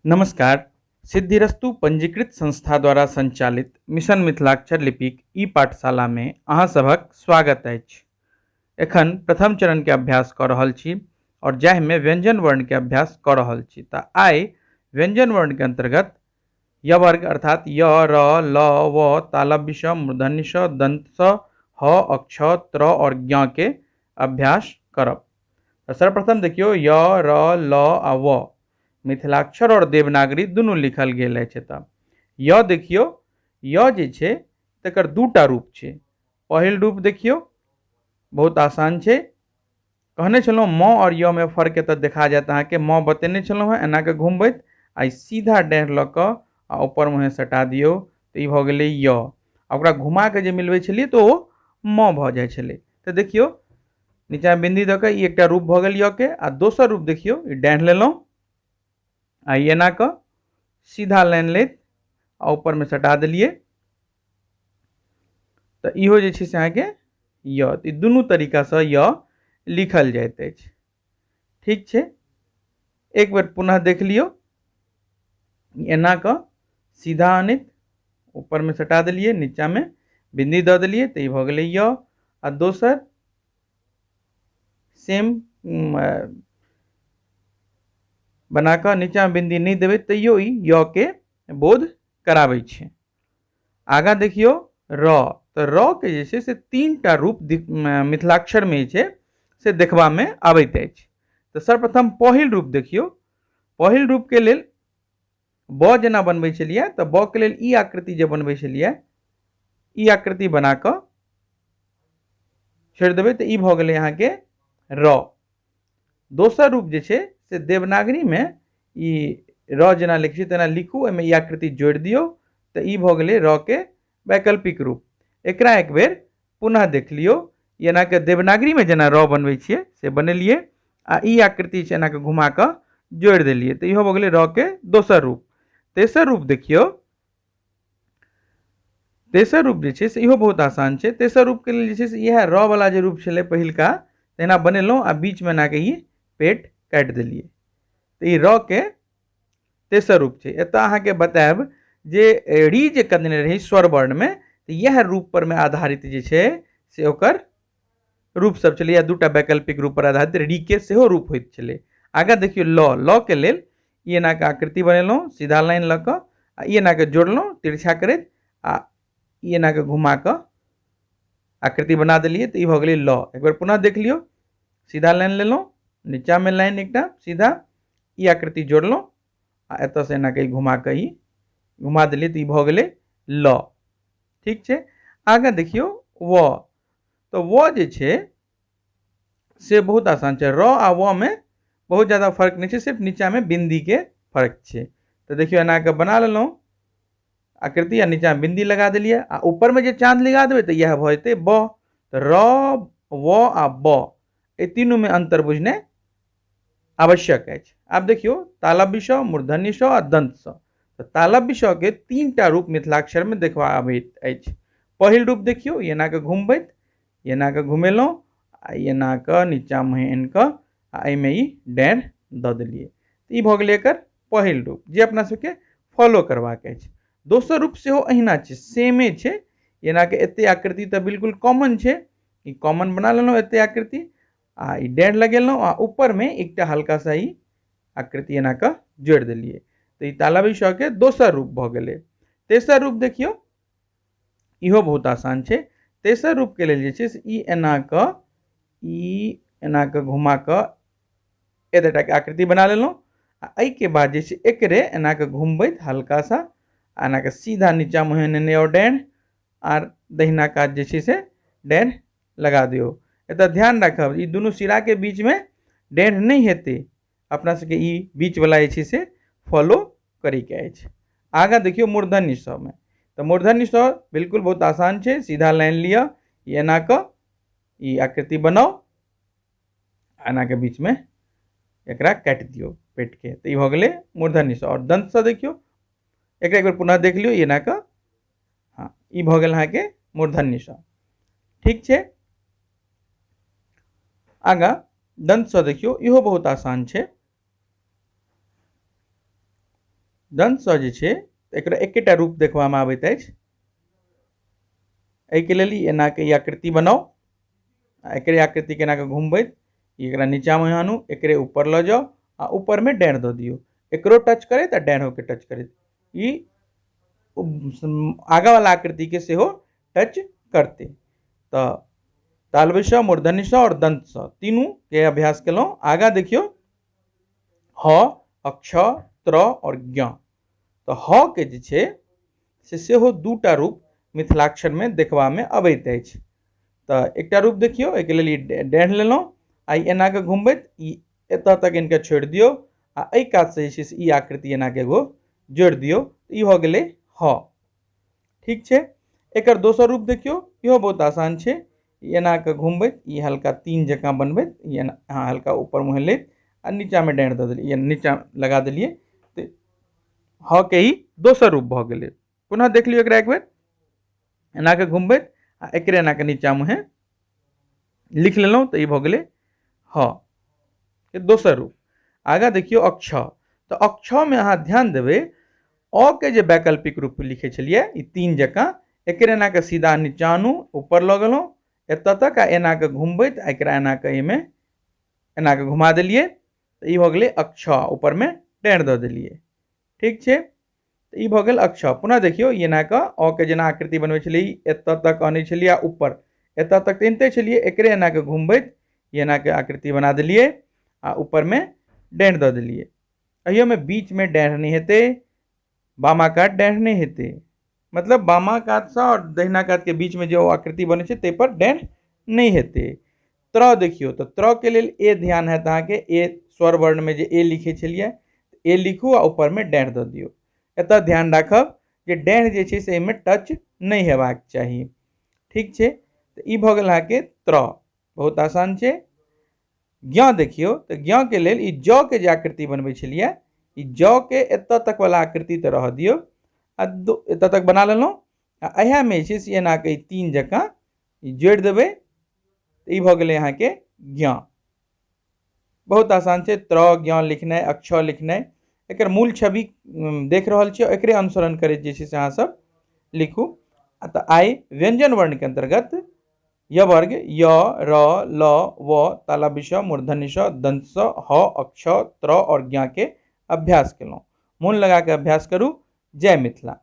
नमस्कार। सिद्धिरस्तु पंजीकृत संस्था द्वारा संचालित मिशन मिथिलाक्षर लिपिक ई पाठशाला में अहाँ सभक स्वागत अछि। एखन प्रथम चरण के अभ्यास कऽ रहल छी और जाहि में व्यंजन वर्ण के अभ्यास कऽ रहल छी। तऽ आइ व्यंजन वर्ण के अंतर्गत यवर्ग अर्थात य, र, ल, व, तालव्य श, मूर्धन्य श, दंत स, ह, अक्ष, त्र और ज्ञ के अभ्यास करब। तऽ सर्वप्रथम देखियौ य, र, ल आ व मिथिलाक्षर और देवनागरी दुनू लिखल गेल अछि। एतऽ य देखियौ, य जे छै तकर दूटा रूप छै। पहिल रूप देखियौ बहुत आसान छै। कहने छलहुँ म और य में फर्क एतऽ देखा जायत अहाँके। म बतेने छलहुँ हेँ एना कऽ घुमबैत आ सीधा डाँढ़ लऽ कऽ आ ऊपर मुँहे सटा दियौ तऽ ई भऽ गेलै य। आ ओकरा घुमा कऽ जे मिलबै छलियै तऽ ओ म भऽ जाइ छलै। तऽ देखियौ नीचाँ बिंदी दऽ कऽ ई एकटा रूप भऽ गेल य के। आ दोसर रूप देखियौ, ई डाँढ़ लेलहुँ आ ई एना कऽ सीधा लाइन लैत आ ऊपरमे सटा देलियै तऽ इहो जे छै से अहाँके य। ई दुनू तरीकासँ य लिखल जाइत अछि। ठीक छै, एक बेर पुनः देख लियौ। एना कऽ सीधा अनैत ऊपरमे सटा देलियै, नीचाँमे बिंदी दऽ देलियै तऽ ई भऽ गेलै य। आ दोसर सेम बना कऽ नीचाँ बिंदी नहि देबै तैयो ई य के बोध कराबै छै। आगाँ देखियौ र। तऽ र के जे छै से तीनटा रूप मिथिलाक्षरमे जे छै से देखबामे आबैत अछि। तऽ सर्वप्रथम पहिल रूप देखियौ। पहिल रूपके लेल ब जेना बनबै छलियै तऽ ब के लेल ई आकृति जे बनबै छलियै ई आकृति बना कऽ छोड़ि देबै तऽ ई भऽ गेलै अहाँके र। दोसर रूप जे छै से देवनागरीमे ई र जेना लिखै छै तेना लिखू, ओहिमे ई आकृति जोड़ि दियौ तऽ ई भऽ गेलै र के वैकल्पिक रूप। एकरा एक बेर पुनः देख लियौ। एना के देवनागरीमे जेना र बनबै छियै से बनेलियै आ ई आकृति छै एना कऽ घुमा कऽ जोड़ि देलियै तऽ इहो भऽ गेलै र के दोसर रूप। तेसर रूप देखियौ। तेसर रूप जे छै से इहो बहुत आसान छै। तेसर रूपके लेल जे छै से इएह र वाला जे रूप छलै पहिलका तेना बनेलहुँ आ बीचमे एना कऽ ई पेट काटि देलियै तऽ ई र के तेसर रूप छै। एतऽ अहाँके बतायब जे री जे कदने रही स्वर वर्णमे तऽ इएह रूप पर मे आधारित जे छै से ओकर रूप सब छलै या दूटा वैकल्पिक रूप पर आधारित री के सेहो रूप होइत छलै। आगाँ देखियौ ल। ल के लेल ई एना कऽ आकृति बनेलहुँ सीधा लाइन लऽ कऽ आ ई एना कऽ जोड़लहुँ तिरछा करैत आ ई एना कऽ घुमा कऽ आकृति बना देलियै तऽ ई भऽ गेलै ल। एक बेर पुनः देख लियौ। सीधा लाइन लेलहुँ, नीचाँमे लाइन एकटा सीधा ई आकृति जोड़लहुँ आ एतऽसँ एना कऽ ई घुमा कऽ ई घुमा देलियै तऽ ई भऽ गेलै ल। ठीक छै, आगाँ देखियौ व। तऽ व जे छै से बहुत आसान छै। र आ व मे बहुत ज्यादा फर्क नहि छै, सिर्फ नीचाँमे बिंदीके फर्क छै। तऽ देखियौ एना कऽ बना लेलहुँ आकृति आ नीचाँ बिंदी लगा देलियै आ ऊपरमे जे चाँद लगा देबै तऽ इएह भऽ जेतै ब। तऽ र, व आ ब एहि तीनूमे अन्तर बुझनाइ आवश्यक अछि। आब देखियौ तालव्य श, मूर्धन्य श आ दंत स। तऽ तालव्य श के तीनटा रूप मिथिलाक्षरमे देखबा अबैत अछि। पहिल रूप देखियौ, एना कऽ घुमबैत एना कऽ घुमेलहुँ आ एना कऽ नीचाँ मुँहे आनि कऽ आ एहिमे ई डाँढ़ दऽ देलियै तऽ ई भऽ गेलै एकर पहिल रूप जे अपना सबके फॉलो करबाक अछि। दोसर रूप सेहो अहिना छै, सेमे छै। एना के एते आकृति तऽ बिल्कुल कॉमन छै, ई कॉमन बना लेलहुँ एते आकृति आ ई डाँढ़ लगेलहुँ आ ऊपरमे एकटा हल्का सा ई आकृति एना कऽ जोड़ि देलियै तऽ ई तालव्य श के दोसर रूप भऽ गेलै। तेसर रूप देखियौ, इहो बहुत आसान छै। तेसर रूपके लेल जे छै से ई एना कऽ ई एना कऽ घुमा कऽ एतेटाके आकृति बना लेलहुँ आ एहिके बाद जे छै एकरे एना कऽ घुमबैत हल्का सा आ एना कऽ सीधा नीचाँ मुँहे नेने आउ डाँढ़ आर दहिना कात जे छै से डाँढ़ लगा दियौ। एतऽ ध्यान राखब ई दुनू सिराके बीचमे डाँढ़ नहि हेतै, अपना सबके ई बीचवला जे छै से फॉलो करैके अछि। आगाँ देखियौ मूर्धन्य स मे। तऽ मूर्धन्य स बिल्कुल बहुत आसान छै। सीधा लाइन लिअ, एना कऽ ई आकृति बनाउ एना के बीचमे एकरा काटि दियौ पेटके तऽ ई भऽ गेलै मूर्धन्य स। आओर दंत स देखियौ, एकरा एक बेर पुनः देख लियौ एना कऽ, हँ ई भऽ गेल अहाँके मूर्धन्य स। ठीक छै, आगाँ दंत स देखियौ, इहो बहुत आसान छै। दंत स जे छै एकरा एकेटा रूप देखबामे आबैत अछि। एहिके लेल एना के ई आकृति बनाउ आ एकरे आकृति के एना के घुमबैत एकरा नीचाँमे आनू, एकरे ऊपर लऽ जाउ आ ऊपरमे डाँढ़ दऽ दियौ। एकरो टच करैत आ डाँढ़ोके टच करैत ई आगाँ वाला आकृति के सेहो टच करतै। तऽ तालव्य स, मूर्धन्य स आओर दंत स तीनू के अभ्यास केलहुँ। आगाँ देखियौ ह, अक्ष, त्र आओर ज्ञ। तऽ ह के जे छै से सेहो दूटा रूप मिथिलाक्षरमे देखबामे अबैत अछि। तऽ एकटा रूप देखियौ, एहिके लेल ई डाँढ़ लेलहुँ आ ई एना कऽ घुमबैत ई एतऽ तक इनके छोड़ि दियौ आ एहि कातसँ जे छै से ई आकृति एना कऽ एगो जोड़ि दियौ। ई भऽ गेलै ह। ठीक छै, एकर दोसर रूप देखियौ, इहो बहुत आसान छै। ई एना कऽ घुमबैत ई हल्का तीन जकाँ बनबैत ई एना हल्का ऊपर मुँहे लैत आ नीचाँमे डाँढ़ दऽ देलियै, नीचाँ लगा देलियै। तऽ ह के ई दोसर रूप भऽ गेलै। पुनः देख लियौ एकरा एक बेर, एना कऽ घुमबैत आ एकरे एना कऽ नीचाँ मुँहे लिख लेलहुँ तऽ ई भऽ गेलै ह के दोसर रूप। आगाँ देखियौ अक्ष। तऽ अक्षमे अहाँ ध्यान देबै, अ के जे वैकल्पिक रूप लिखै छलियै ई तीन जकाँ, एकरे एना कऽ सीधा नीचाँ आनू, ऊपर लऽ गेलहुँ एतऽ तक आ एना कऽ घुमबैत आ एकरा एना कऽ एहिमे एना कऽ घुमा देलियै तऽ ई भऽ गेलै अक्ष, ऊपरमे डाँढ़ दऽ देलियै। ठीक छै, तऽ ई भऽ गेल अक्ष। पुनः देखियौ ई एना कऽ अ के जेना आकृति बनबै छलियै, ई एतऽ तक अनै छलियै आ ऊपर एतऽ तक तऽ अनिते छलियै, एकरे एना कऽ घुमबैत ई एना कऽ आकृति बना देलियै आ ऊपरमे डाँढ़ दऽ देलियै। एहियोमे बीचमे डाँढ़ नहि हेतै, बामा कात डाँढ़ नहि हेतै, मतलब बामा कातसँ आओर दहिना कातके बीचमे जे ओ आकृति बनै छै ताहिपर डाँढ़ नहि हेतै। त्र देखियौ, तऽ त्र के लेल ए ध्यान हैत अहाँके, ए स्वर वर्णमे जे ए लिखै छलियै ए लिखू आ ऊपरमे डाँढ़ दऽ दियौ। एतऽ ध्यान राखब जे डाँढ़ जे छै से एहिमे टच नहि हेबाक चाही। ठीक छै, तऽ ई भऽ गेल अहाँके त्र, बहुत आसान छै। ज्ञ देखियौ, तऽ ज्ञ के लेल ई ज के जे आकृति बनबै छलियै ई ज के एतऽ तक वाला आकृति तऽ रहऽ दियौ आ एतऽ तक बना लेलहुँ आ इएहमे जे छै से एना कऽ ई तीन जकाँ ई जोड़ि देबै तऽ ई भऽ गेलै अहाँके ज्ञ। बहुत आसान छै त्र ज्ञ लिखनाइ, अक्ष लिखनाइ। एकर मूल छवि देख रहल छियै, एकरे अनुसरण करैत जे छै से अहाँ सब लिखू। आ तऽ आइ व्यंजन वर्णके अन्तर्गत य वर्ग य, र, ल, व, तालव्य स, मूर्धन्य स, दंत स, ह, अक्ष, त्र और ज्ञ के अभ्यास केलहुँ। मोन लगा के अभ्यास करू। जय मिथिला।